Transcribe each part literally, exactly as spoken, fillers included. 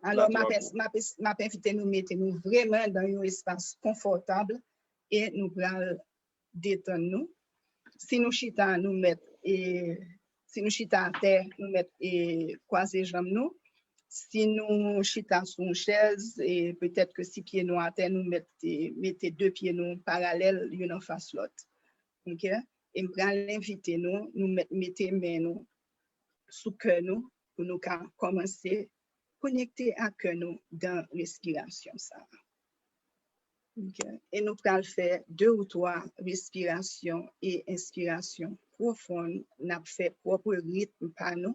Alò, m ap, m ap, m ap envite nou mete nou vrèman nan yon espas konfòtab e nou pral detann nou. Si nou chita, nou mèt, e, si nou chita atè, nou mèt, e, kwaze janm nou. Si nou chita sou yon chèz, e, petèt ke si pye nou atè, nou mèt, e, mete de pye nou paralèl, youn anfas lòt. Oke? E m pral envite nou, nou mèt mete men nou sou kè nou pou nou ka kòmanse konekte ak kè nou dan respirasyon sa a. Oke? E nou pral fè de ou twa respirasyon e enspirasyon pwofon. N ap fè pwòp ritm pa nou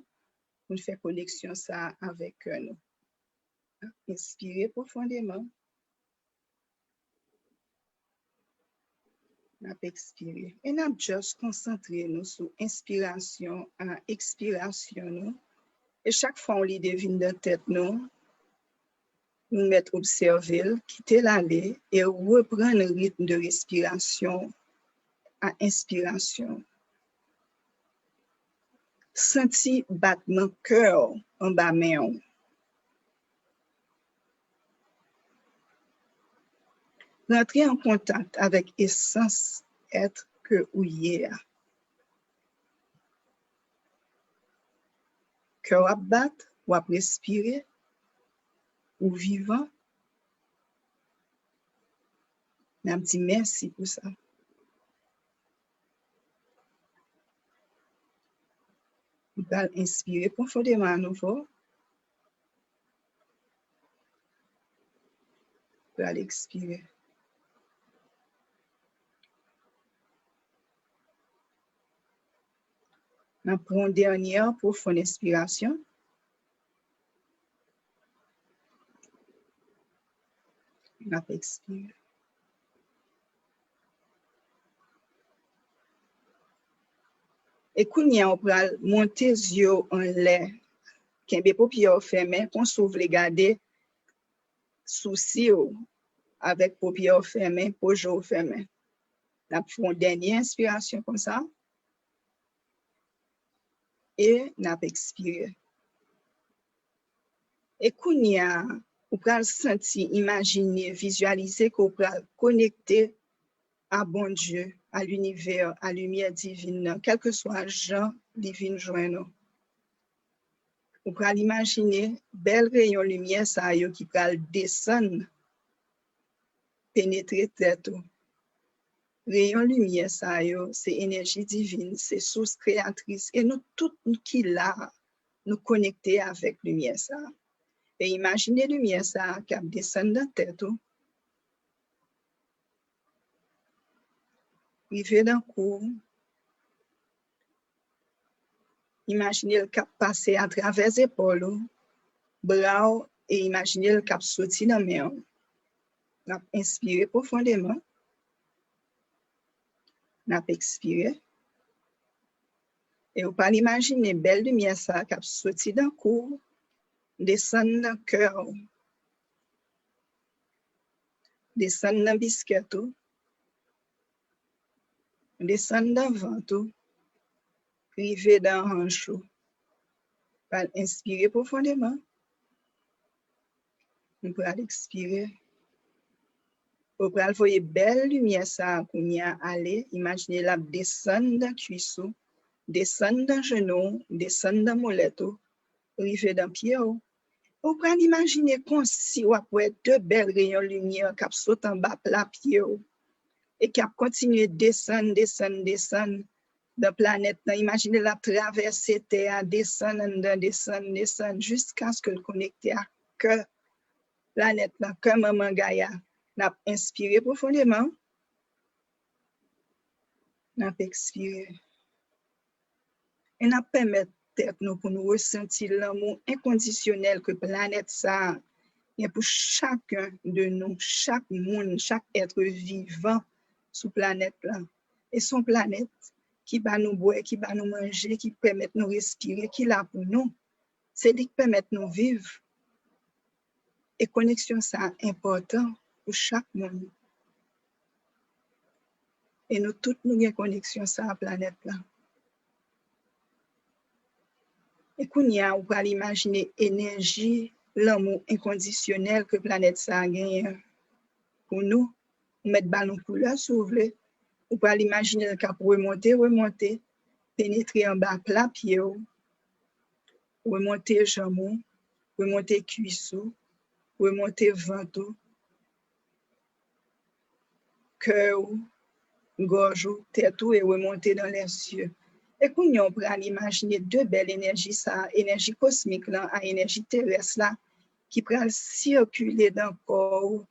pou n fè koneksyon sa a avèk kè nou. Enspire pwofondeman. N ap ekspire. E n ap just konsantre nou sou enspirasyon ak ekspirasyon nou. E chak fwa yon lide vin nan tèt nou, nou mèt obsève l, kite l ale e reprann ritm de respirasyon a enspirasyon. Santi batman kè w anba men w. Rantre an kontak avèk esans èt ke ou ye a. Kè w ap bat, w ap respire, ou vivan. N ap di mèsi pou sa. Nou pral enspire pwofondeman anouvo. Pral ekspire. N ap pran yon dènye pwofon enspirasyon. N ap ekspire. E kounye a, ou pral monte zye w anlè. Kenbe popyè w fèmen, konsi w vle gade sousi w avèk popyè w fèmen, po je w fèmen. N ap fè yon dènye enspirasyon konsa. E n ap ekspire. E kounye a, ou pral santi, imajine, vizyalize ke w pral konekte a Bondye, a linivè, a limyè divin nan, kèlkeswa jan li vin jwenn ou. Ou pral imajine bèl reyon limyè sa yo ki pral desann, penetre tèt ou. Reyon limyè sa yo, se enèji divin, se sous kreyatris, e nou tout ki la a, nou konekte avèk limyè sa a. E imajine limyè sa a k ap desann nan tèt ou, rive nan kou w, imajine l k ap pase atravè zepòl ou, bra w, e imajine l k ap soti nan men w. N ap enspire pwofondeman. N ap ekspire. E ou pral imajine bèl limyè sa a k ap soti nan kou w, desann nan kè w, desann nan biskèt ou, desann nan vant ou, rive nan hanch ou. Pral enspire pwofondeman. Nou pral ekspire. Ou pral voye bèl limyè sa a kounye a ale. Imajine l ap desann nan kwis ou, desann nan jenou w, desann nan molèt ou, rive nan pye w. Ou pral imajine konsi w ap wè de bèl reyon limyè k ap sot anba pla pye w e k ap kontinye desann, desann, desann nan planèt lan. Imajine l ap travèse tè a, desann anndan, desann, desann, jiskaske l konekte ak kè planèt lan, kè manman Gaya. N ap enspire pwofondeman. N ap ekspire. E n ap pèmèt tèt nou pou nou resanti lanmou enkondisyonèl ke planèt sa a gen pou chakun de nou, chak moun, chak èt vivan sou planèt lan. E se yon planèt ki ba nou bwè, ki ba nou manje, ki pèmèt nou respire, ki la pou nou. Se li k pèmèt nou viv. E koneksyon sa a enpòtan pou chak moun. E nou tout nou gen koneksyon sa a planèt lan. E kounye a, ou pral imajine enèji lanmou enkondisyonèl ke planèt sa a genyen pou nou. Ou mèt ba l yon koulè si w vle. Ou pral imajine l k ap remonte, remonte, penetre anba pla pye w, remonte janm ou, remonte kwis ou, remonte vant ou, kè w, gòj ou, tèt ou e remonte dans les cieux. E kounye a, w pral imajine de bèl enèji sa a, enèji kosmik lan a enèji terès la, ki pral sikile nan kò w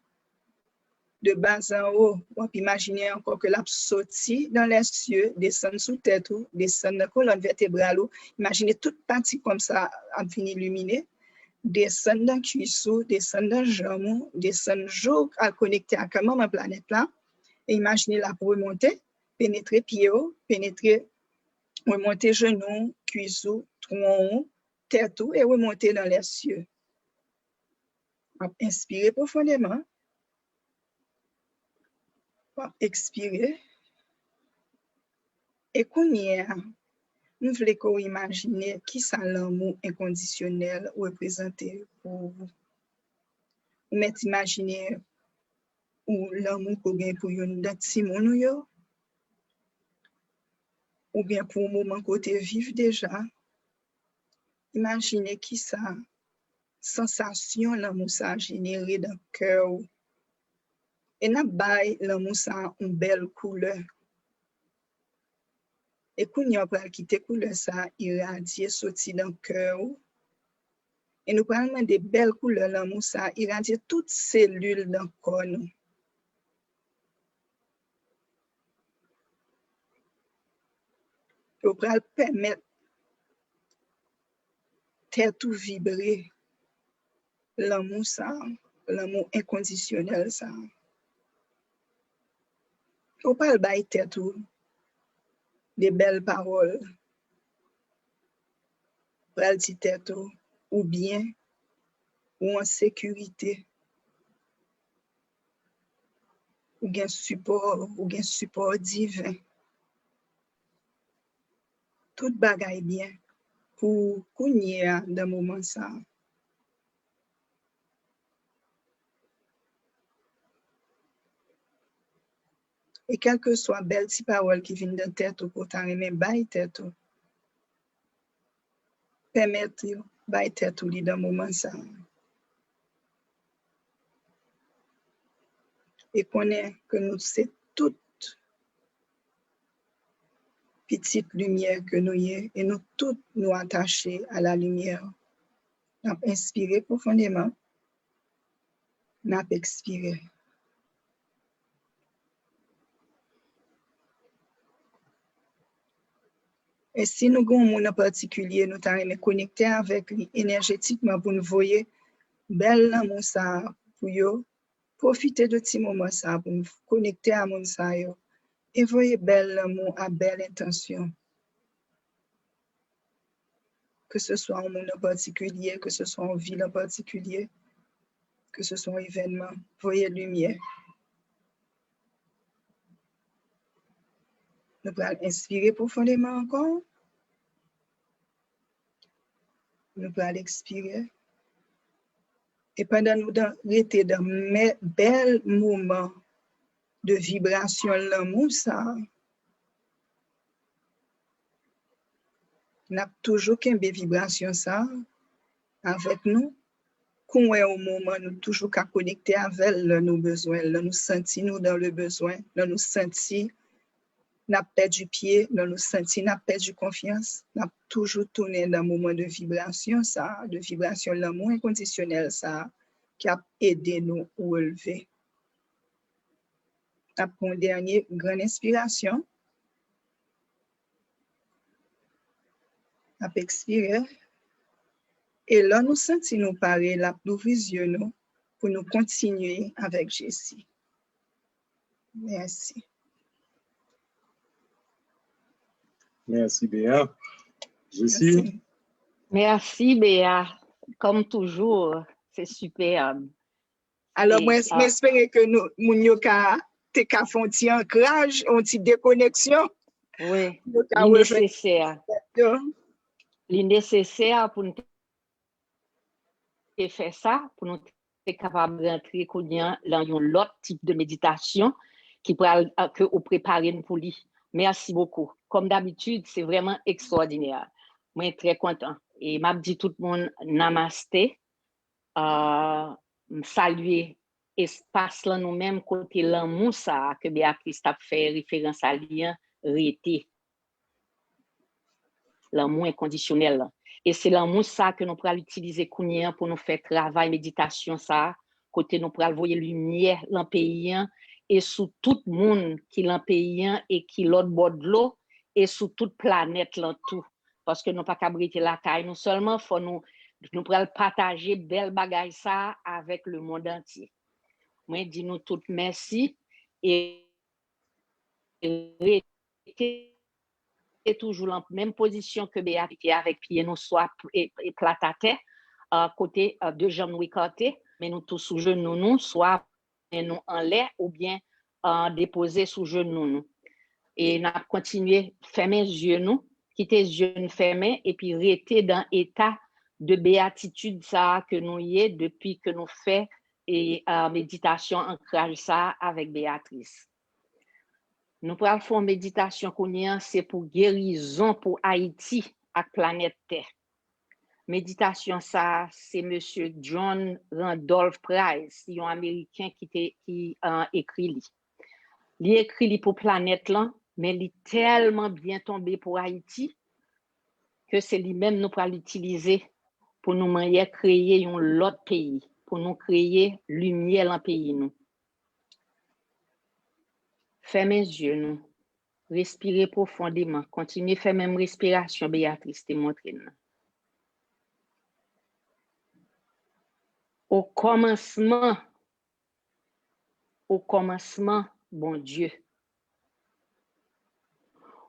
de bas an wo. W ap imajine ankò ke l ap soti dans les cieux, desann sou tèt ou, desann nan kolòn vètebral ou. Imajine tout pati kò w sa ap vin ilimine, desann nan kwis ou, desann nan janm ou, desann jouk al konekte ak manman planèt la. E imajine l ap remonte, penetre pye w, penetre, remonte jenou w, kwis ou, twon ou, tèt ou, e remonte dans les cieux. W ap enspire pwofondeman. W ap ekspire. E kounye a, m vle ke w imajine kisa lanmou enkondisyonèl reprezante pou ou. Ou mèt imajine ou lanmou ke w gen pou youn nan timoun ou yo, oubyen pou yon moman ke w te viv deja. Imajine kisa sansasyon lanmou sa a jenere nan kè w. E n ap bay lanmou sa a yon bèl koulè. E kounye a, w pral kite koulè sa a iradye soti nan kè w. E nou pral mande bèl koulè lanmou sa a iradye tout selil nan kò nou. Yo pral pèmèt tèt ou vibre lanmou sa a, lanmou enkondisyonèl sa a. Ou pral bay tèt ou de bèl pawòl. Pral di tèt ou, ou byen, ou an sekirite, ou gen sipò, ou gen sipò diven. Tout bagay byen pou kounye a, nan moman sa a. E kèlkeswa bèl ti pawòl ki vin nan tèt ou, ke w ta renmen bay tèt ou, pèmèt ou bay tèt ou li nan moman sa a. E konnen ke nou se tout pitit limyè ke nou ye, e nou tout nou atache a la limyè. N ap enspire pwofondeman, n ap ekspire. E si nou gen yon moun an patikilye, nou ta renmen konekte avèk li enèjetikman pou n voye bèl lanmou sa a pou yo, pwofite de ti moman sa a pou n konekte a moun sa yo e voye bèl lanmou a bèl entansyon. Ke se swa yon moun an patikilye, ke se swa yon vil an patikilye, ke se swa yon evènman, voye limyè. Nou pral enspire pwofondeman ankò. Nou pral ekspire. E pandan nou dan, rete dan mè, bèl moman de vibrasyon lanmou sa a, n ap toujou kenbe vibrasyon sa a avèk nou. Kou w wè yon moman nou toujou ka konekte avè l lè nou bezwen l, lè nou santi nou dans le besoin, lè nou santi n ap pèdi pye, lè nou santi n ap pèdi konfyans, n ap toujou tounen nan moman de vibrasyon sa a, de vibrasyon lanmou enkondisyonèl sa a, ki ap ede nou releve. N ap pran yon dènye grann enspirasyon. N ap ekspire. E lè nou santi nou pare, n ap louvri zye nou pou nou kontinye avèk Jessie. Mèsi. Mèsi, Bea. Jessie? Mèsi, Bea. Kòm toujou, se sipèb. Alò, mwen, mwen espere ke nou, moun yo ka, te ka fè yon ti ankraj, yon ti dekoneksyon. Wi, li nesesè. Li nesesè pou n te te fè sa, pou nou te kapab rantre kounye a lan yon lòt tip de meditasyon ki pral, ke ou prepare n pou li. Mèsi bokou. Kòm dabitid, se vrèman ekstwòdinè. Mwen trè kontan. E m ap di tout moun namaste. M salye espas lan nou menm kote lanmou sa a ke Beatrice t ap fè referans a li an rete. Lanmou enkondisyonèl lan. E se lanmou sa ke nou pral itilize kounye a pou nou fè travay meditasyon sa a, kote nou pral voye limyè lan peyi an e sou tout moun ki lan peyi an e ki lòt bò dlo e sou tout planèt lan tou. Paske nou pa kab rete lakay nou sèlman, fò nou, nou pral pataje bèl bagay sa a avèk lemonn antye. Mwen di nou tout mèsi e rete toujou lan menm pozisyon ke Beatrice avèk pye nou swa plat atè, kote de janm nou ekate, men nou tou sou jenou nou, swa men nou anlè oubyen depoze sou jenou nou. E n ap kontinye fèmen zye nou, kite zye n fèmen epi rete dan eta de beyatitid sa a ke nou ye depi ke nou fè e meditasyon ankraj sa a avèk Beatrice. Nou pral fè yon meditasyon kounye a, se pou gerizon pou Ayiti ak planèt tè. Meditasyon sa a, se mesye John Randolph Price, yon Ameriken ki te ki uh, ekri li. Li ekri li pou planèt lan, men li tèlman byen tonbe pou Ayiti ke se li menm nou pral itilize pou nou manyè kreye yon lòt peyi, pou nou kreye limyè lan peyi nou. Fèmen zye nou. Respire pwofondeman. Kontinye fè menm respirasyon Beatrice te montre n nan. O kòmansman, o kòmansman, Bondye.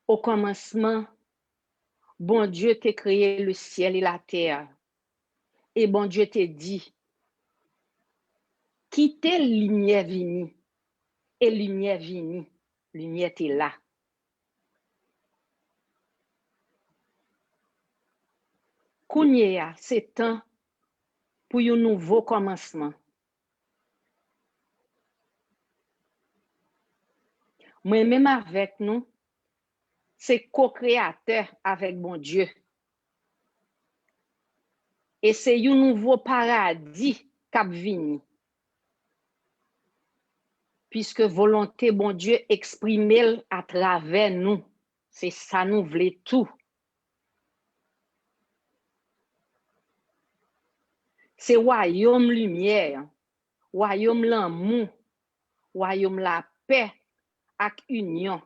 O kòmansman, Bondye te kreye le ciel et la terre. E Bondye te di, kite limyè vini. E limyè vini. Limyè te la. Kounye a, se tan pou yon nouvo kòmansman. Mwen menm avèk nou, se ko-kreyatè avèk Bondye. E se yon nouvo paradi k ap vini. Piske volonte Bondye eksprime l atravè nou. Se sa nou vle tou. Se wayòm limyè, wayòm lanmou, wayòm lapè ak inyon.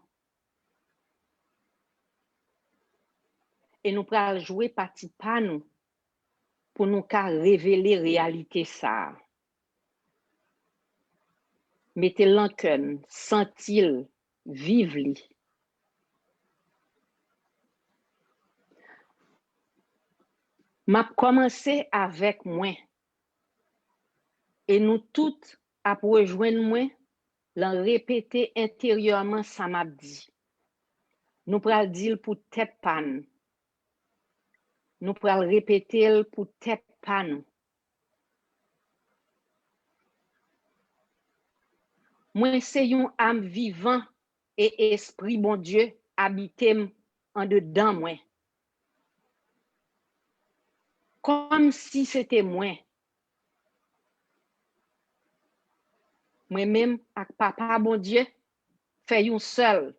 E nou pral jwe pati pa nou pou nou ka revele reyalite sa a. Mete l nan kè n, santi l, viv li. M ap kòmanse avèk mwen. E nou tout ap rejwenn mwen lan repete enteryèman sa m ap di. Nou pral di l pou tèt pa n. Nou pral repete l pou tèt pa nou. Mwen se yon am vivan e Espri Bondye abite m andedan mwen. Kòmsi se te mwen. Mwen menm ak Papa Bondye fè yon sèl.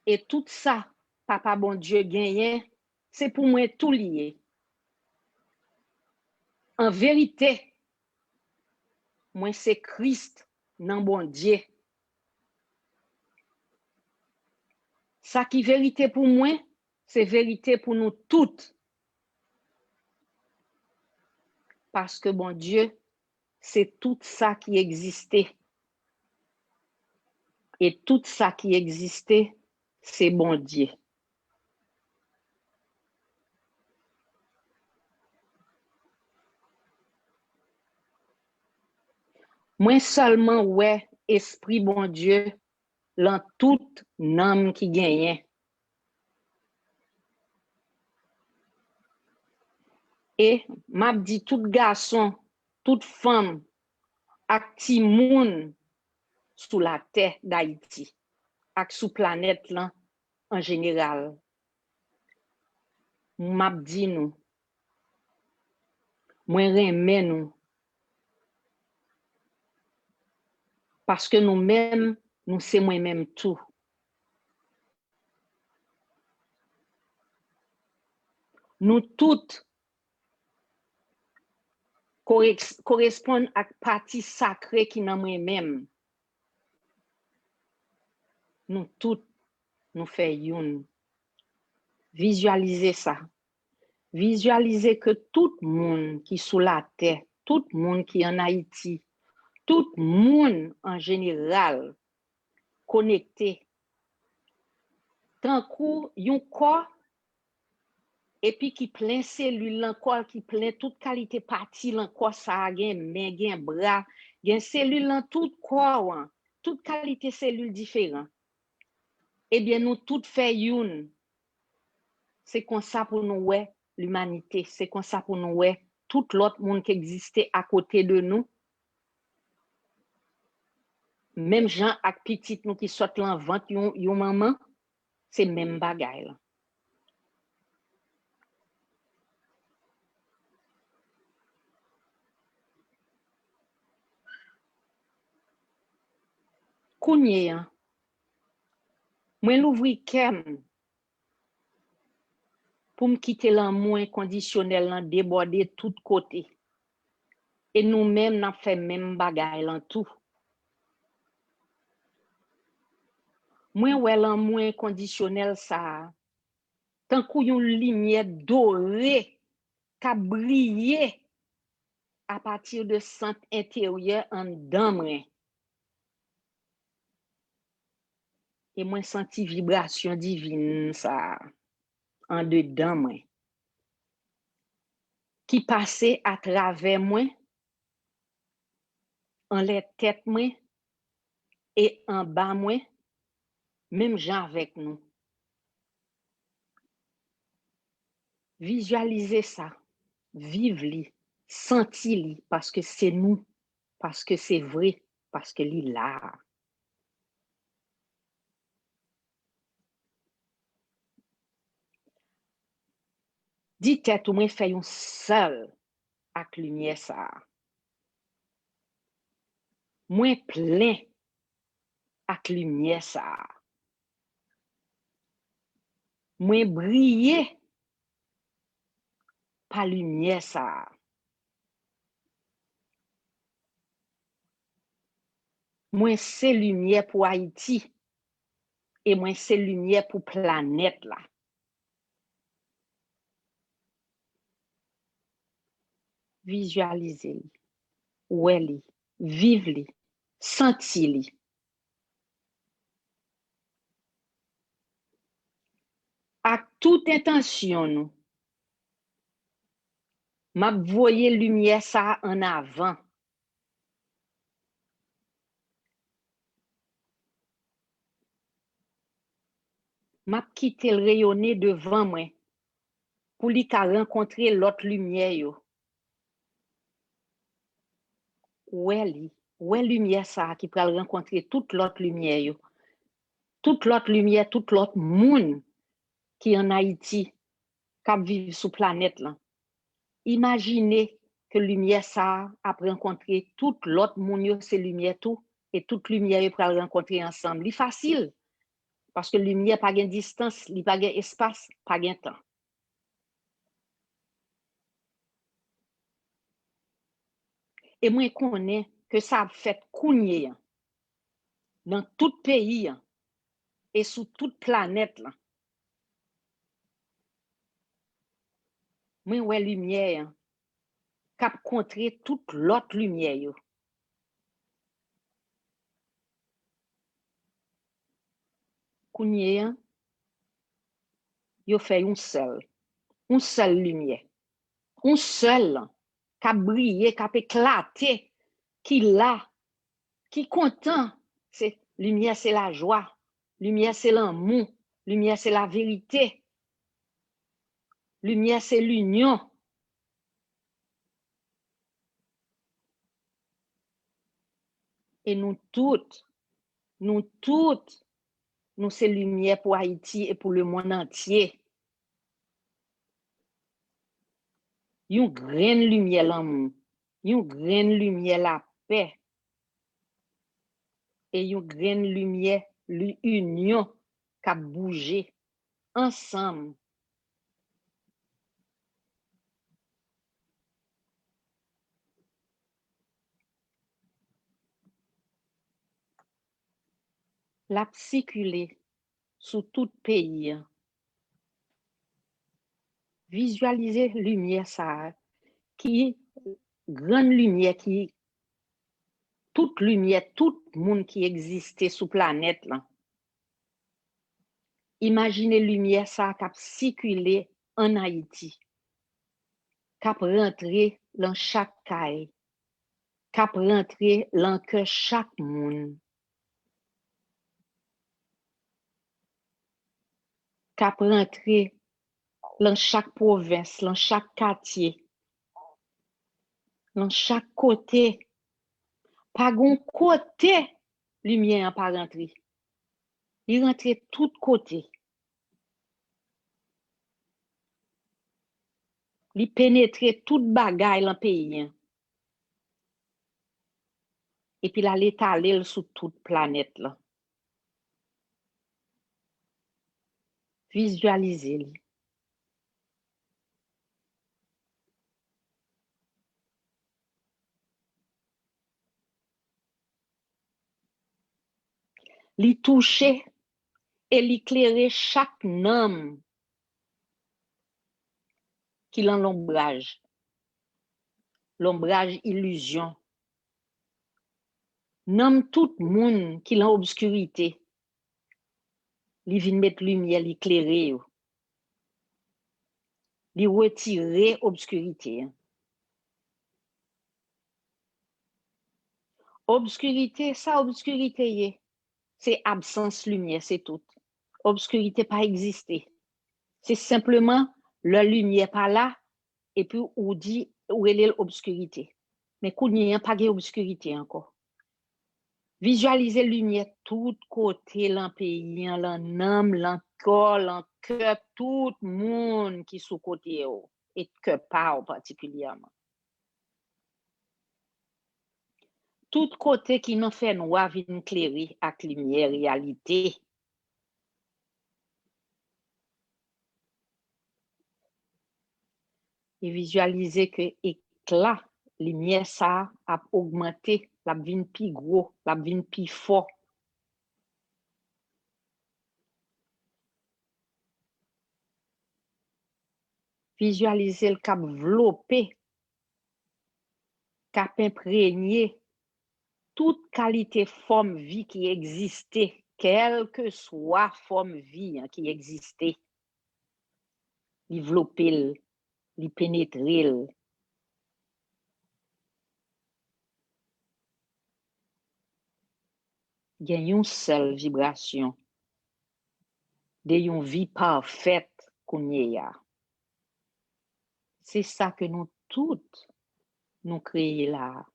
E tout sa Papa Bondye genyen, se pou mwen tou li ye. An verite, mwen se Kris nan Bondye. Sa ki verite pou mwen, se verite pou nou tout. Paske Bondye, se tout sa ki egziste. E tout sa ki egziste, se Bondye. Mwen sèlman wè Espri Bondye lan tout nanm ki genyen. E m ap di tout gason, tout fanm ak timoun sou latè Dayiti ak sou planèt lan an jeneral, m ap di nou, mwen renmen nou. Paske nou menm, nou se mwen menm tou. Nou tout koreksponn ak pati sakre ki nan mwen menm. Nou tout, nou fè youn. Vizyalize sa. Vizyalize ke tout moun ki sou latè, tout moun ki ann Ayiti, tout moun an jeneral konekte tankou yon kò, epi ki plen selil lan kò l, ki plen tout kalite pati lan kò sa a, gen men, gen bra, gen selil lan tout kò w an, tout kalite selil diferan. Ebyen, nou tout fè youn. Se konsa pou nou wè limanite, se konsa pou nou wè tout lòt moun ki egziste akote de nou. Menm jan ak pitit nou ki sot lan vant yon, yon manman, se menm bagay la. Kounye a, mwen louvri kè m pou m kite lanmou enkondisyonèl lan debòde tout kote. E nou menm, n ap fè menm bagay lan tou. Mwen wè lanmou enkondisyonèl sa a tankou yon limyè dore k ap briye apati de sant enteryè anndan mwen. E mwen santi vibrasyon divin sa a andedan mwen, ki pase atravè mwen, anlè tèt mwen e anba mwen, menm jan avèk nou. Vizyalize sa, viv li, santi li, paske se nou, paske se vre, paske li la a. Di tèt ou, mwen fè yon sèl ak limyè sa a. Mwen plen ak limyè sa a. Mwen briye pa limyè sa a. Mwen se limyè pou Ayiti e mwen se limyè pou planèt la. Vizyalize li, wè li, viv li, santi li. Ak tout entansyon nou, m ap voye limyè sa a ann avan. M ap kite l reyone devan mwen pou li ka rankontre lòt limyè yo. Wè li, wè limyè sa a ki pral rankontre tout lòt limyè yo. Tout lòt limyè, tout lòt moun ki ann Ayiti, k ap viv sou planèt lan. Imajine ke limyè sa a ap rankontre tout lòt moun yo, se limyè tou, e tout limyè yo pral rankontre ansanm. Li fasil, paske limyè pa gen distans, li pa gen espas, pa gen tan. E mwen konnen ke sa ap fèt kounye a, nan tout peyi a, e sou tout planèt lan. Mwen wè limyè a k ap kontre tout lòt limyè yo. Kounye a, yo fè yon sèl, yon sèl limyè, yon sèl k ap briye, k ap eklate, ki la, ki kontan. Se limyè, se lajwa, limyè, se lanmou, limyè, se laverite, limyè, se linyon. E nou tout, nou tout, nou se limyè pou Ayiti e pou lemonn antye. Yon grenn limyè lanmou, yon grenn limyè lapè, e yon grenn limyè li inyon k ap bouje ansanm. L ap sikile sou tout peyi a. Vizyalize limyè sa a, ki grann limyè, ki tout limyè, tout moun ki egziste sou planèt lan. Imajine limyè sa a k ap sikile ann Ayiti, k ap rantre lan chak kay, k ap rantre lan kè chak moun, k ap rantre lan chak pwovens, lan chak katye, lan chak kote. Pa gon kote limyè an pa rantre. Li rantre tout kote. Li penetre tout bagay lan peyi an. Epi l al etale l sou tout planèt lan. Vizyalize li. Li touche e li klere chak nanm ki lan lonbraj, lonbraj ilizyon. Nanm tout moun ki lan obskirite, li vin met limyè, li klere yo. Li retire obskirite an. Obskirite, sa obskirite ye? Se absans limyè, se tout. Obskirite pa egziste. Se senpleman lè limyè pa la, epi ou di, ou rele l obskirite. Men kounye a, pa gen obskirite ankò. Vizyalize limyè tout kote lan peyi an, lan nanm, lan kò, lan kè tout moun ki sou kote w, e kè pa w patikilyèman. Tout kote ki nan fènwa vin klere ak limyè reyalite. E vizyalize ke ekla limyè sa a ap ogmante, l ap vin pi gwo, l ap vin pi fò. Vizyalize l k ap vlope, k ap enprenye tout kalite fòm vi ki egziste, kèlkeswa fòm vi an ki egziste. Li vlope l, li penetre l. Gen yon sèl vibrasyon de yon vi pafèt kounye a. Se sa ke nou tout nou kreye la a.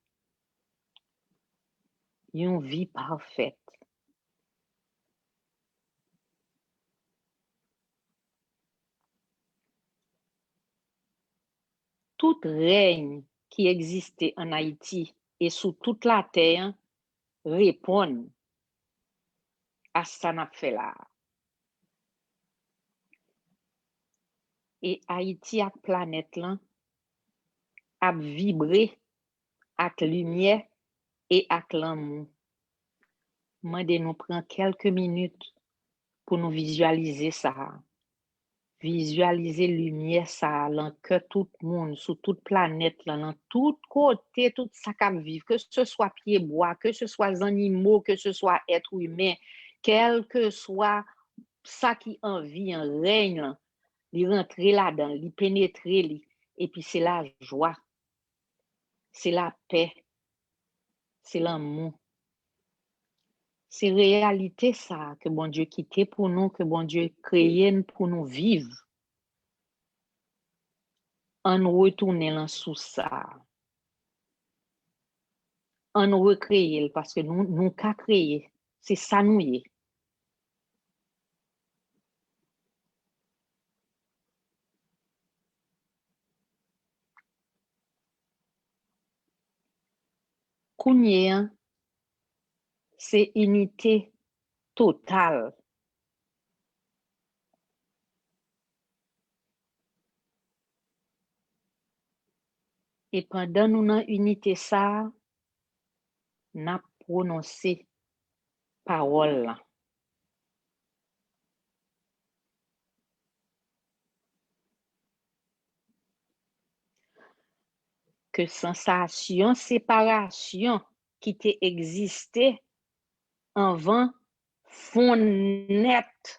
Yon vi pafèt. Tout rèy ki egziste ann Ayiti e sou tout latè an reponn a sa n ap fè la a. E Ayiti ak planèt lan ap vibre ak limyè e ak lanmou. Mande nou pran kèlke minit pou nou vizyalize sa a. Vizyalize limyè sa a lan kè tout moun, sou tout planèt lan, lan tout kote, tout sa k ap viv, ke se swa pyebwa, ke se swa zannimo, ke se swa èt imen, kèlkeswa sa ki an vi an, rèy lan, li rantre ladan l, li penetre li, epi se lajwa, se lapè, se lanmou. Se reyalite sa a ke Bondye kite pou nou, ke Bondye kreye n pou nou viv. Ann retounen lan sous sa a. nou rekreye l, paske nou, nou ka kreye. Se sa nou ye. Kounye a, se inite total. E pandan nou nan inite sa a, n ap pwononse pawòl la. Ke sansasyon separasyon ki te egziste anvan fonn nèt.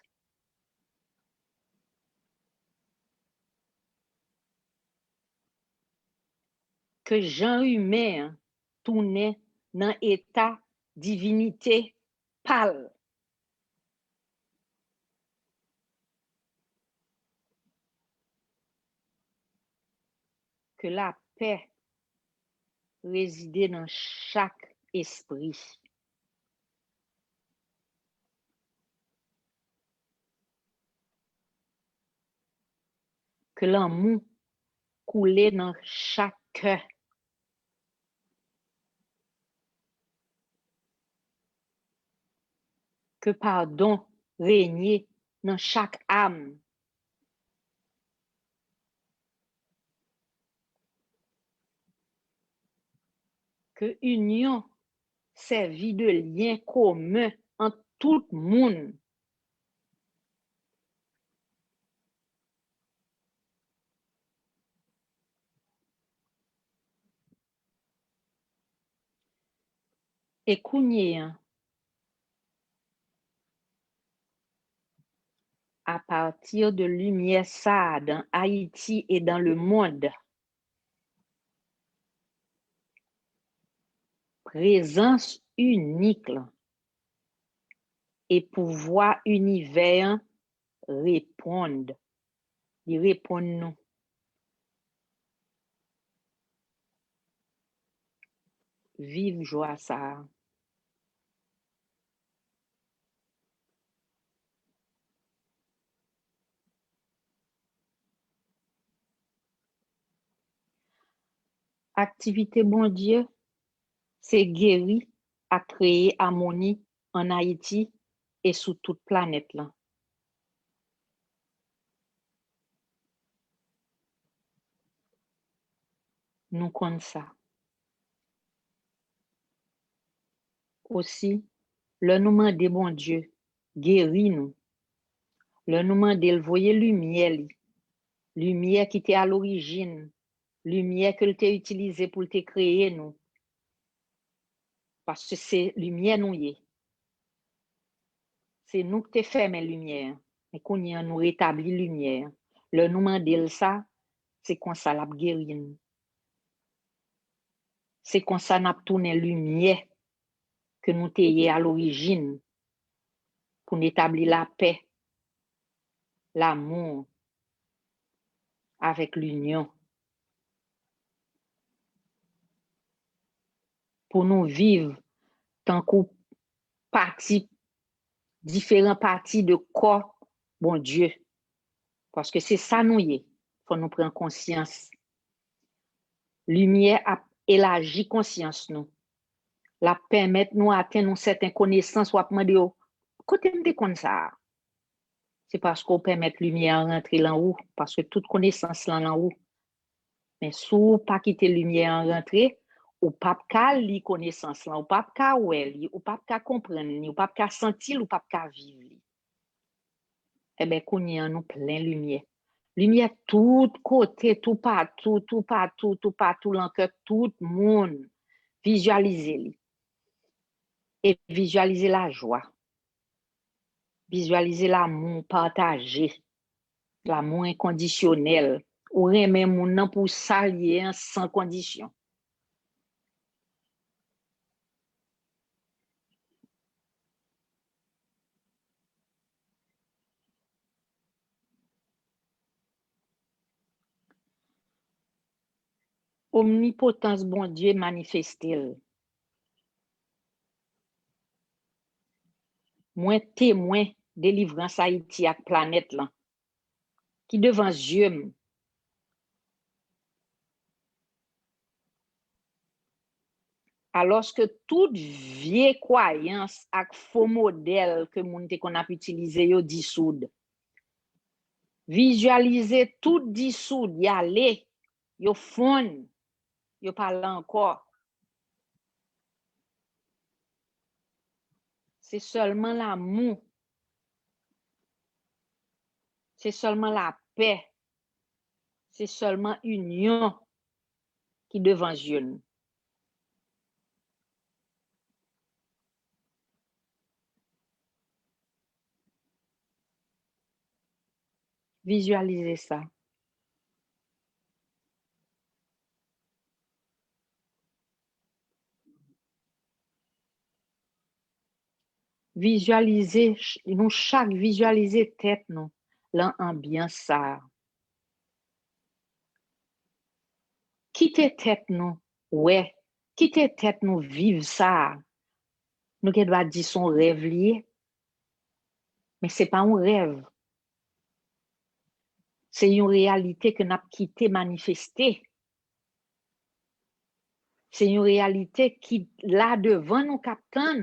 Ke jan imen an tounen nan eta divinite pa l. Ke lapè rezide nan chak espri. Ke lanmou koule nan chak kè. Ke padon renye nan chak am. Ke inyon sèvi de lyen komen ant tout moun. E kounye a, apati de limyè sa a dan Ayiti e dan lemond, prezans inik la e pouvwa inivè an reponn. Li reponn nou. Viv jwa sa a. Aktivite Bondye se geri ak kreye amoni ann Ayiti e sou tout planèt lan. Nou konn sa. Osi, lè nou mande Bondye geri nou, lè nou mande l voye limyè li, limyè ki te a lorijin, limyè ke l te itilize pou l te kreye nou, paske se limyè nou ye. Se nou ki te fèmen limyè an, men kounye a nou retabli limyè an. Lè nou mande l sa, se konsa l ap geri n. Se konsa n ap tounen limyè ke nou te ye a lorijin, pou n etabli lapè, lanmou, avèk linyon. Pou nou viv tankou pati, diferan pati de kò Bondye. Paske se sa nou ye. Fò nou pran konsyans. Limyè ap elaji konsyans nou. L ap pèmèt nou atenn yon sèten konesans, w ap mande yo, "Kote m te konn sa a?" Se paske w pèmèt limyè an rantre lan ou, paske tout konesans lan lan ou. Men si w pa kite limyè an rantre, ou p ap ka li konesans lan, ou p ap ka wè li, ou p ap ka konprann li, ou p ap ka santi l, ou p ap ka viv li. Enben, kounye a, nou plen limyè. Limyè tout kote, toupatou, toupatou, toupatou, lan kè tout moun. Vizyalize li. E vizyalize lajwa. Vizyalize lanmou pataje. Lanmou enkondisyonèl. Ou renmen moun nan pou sa l ye an san kondisyon. Omnipotans Bondye manifeste l. Mwen temwen delivrans Ayiti ak planèt lan ki devan zye m. Alòske tout vye kwayans ak fo modèl ke moun te konn ap itilize yo disoud. Vizyalize tout disoud, y ale, yo fonn, yo pa la ankò. Se sèlman lanmou, se sèlman lapè, se sèlman inyon ki devan zye n. Vizyalize sa. Vizyalize, nou chak vizyalize tèt nou lan anbyans sa a. Kite tèt nou wè, kite tèt nou viv sa a. Nou gen dwa di se yon rèv li ye, men se pa yon rèv. Se yon reyalite ke n ap kite manifeste. Se yon reyalite ki la devan nou, k ap tann.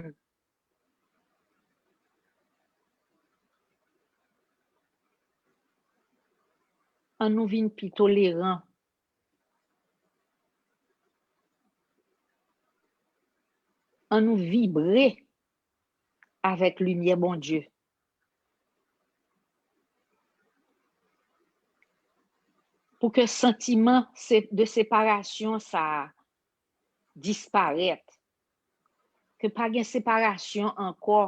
An nou vin pi toleran. An nou vibre avèk limyè Bondye. Pou ke santiman se-, de separasyon sa a disparèt. Ke pa gen separasyon ankò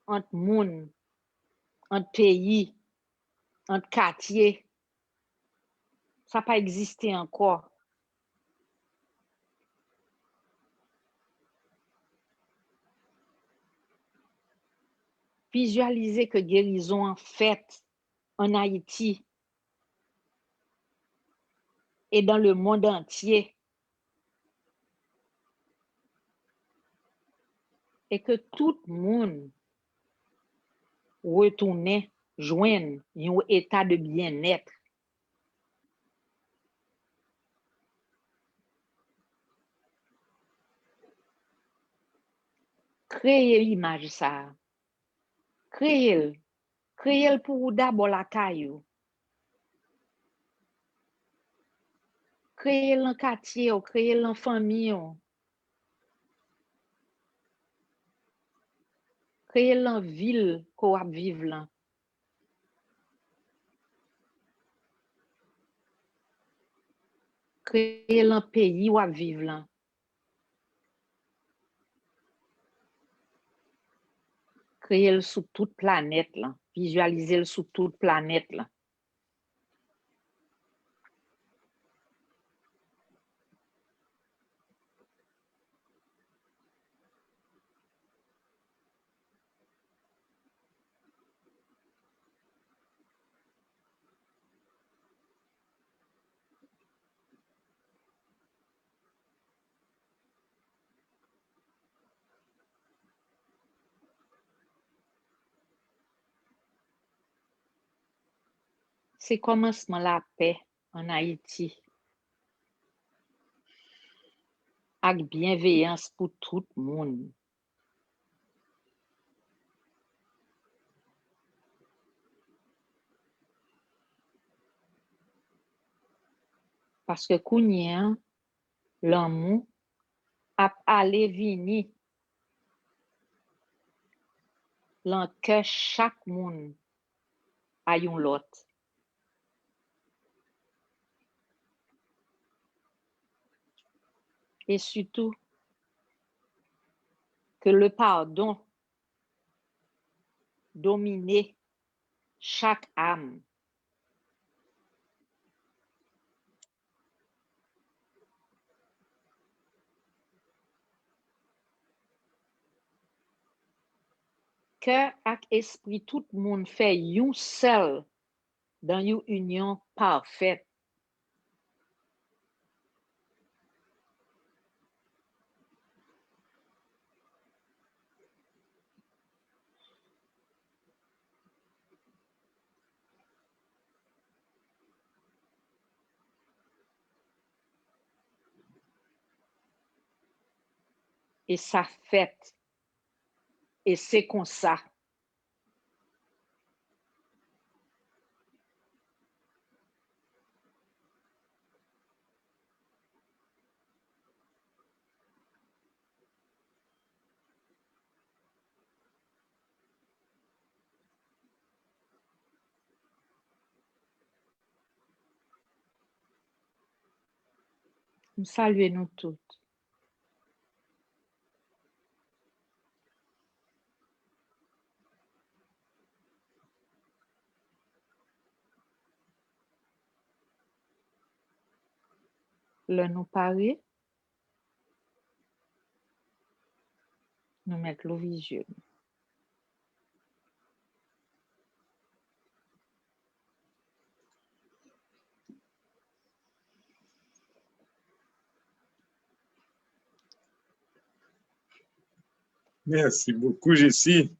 ant moun, ant peyi, ant katye. Sa pa egziste ankò. Vizyalize ke gerizon an fèt an Ayiti e dans le monde entier. E ke tout moun retounen jwenn yon eta de byennèt. Kreye imaj sa a. Kreye l. Kreye l pou ou dabò lakay ou. Kreye l nan katye w, kreye l nan fanmi w. Kreye l nan vil ke w ap viv lan. Kreye l nan peyi w ap viv lan. Kreye l sou tout planèt lan. Vizyalize l sou tout planèt lan. Se kòmansman lapè ann Ayiti ak byenveyans pou tout moun. Paske kounye a, lanmou ap ale vini lan kè chak moun a yon lòt. E sitou, ke le padon domine chak am. Kè ak espri tout moun fè yon sèl dan yon inyon pafèt. E sa fèt. E se konsa. M salye nou tout. Lè nou pare, nou mèt louvri je nou. Mèsi bokou, Jesi.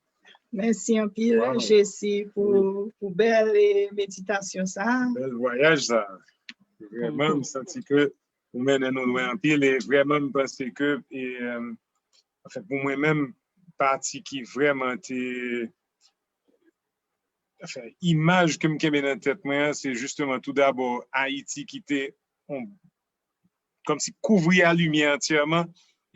Mèsi anpil, Jesi, pou, pou bèl meditasyon sa. Bèl vwayaj sa. Vrèman, m santi ke ou mennen nou lwen anpil e vrèman, m panse ke, e, anfen, pou mwen menm, pati ki vrèman te, anfen, imaj ke m kenbe nan tèt mwen an, se jisteman tou dabò Ayiti ki te on kòmsi kouvri a limyè antyèman,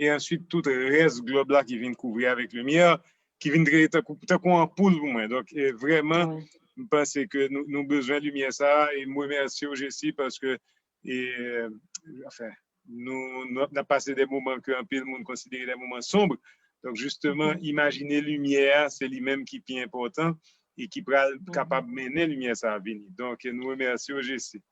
e answit tout rès glòb la ki vin kouvri avèk limyè, ki vin rete tankou, tankou anpoul pou mwen. Donk, e, vrèman, m panse ke nou, nou bezwen limyè sa a, e m remèsye w, Jesi, paske, e, anfen, nou, nou, n ap pase de moman ke anpil moun konsidere de moman sonb. Donk, jisteman, imajine limyè a, se li menm ki pi enpòtan e ki pral kapab mennen limyè sa a vini. Donk, nou remèsye w, Jesi.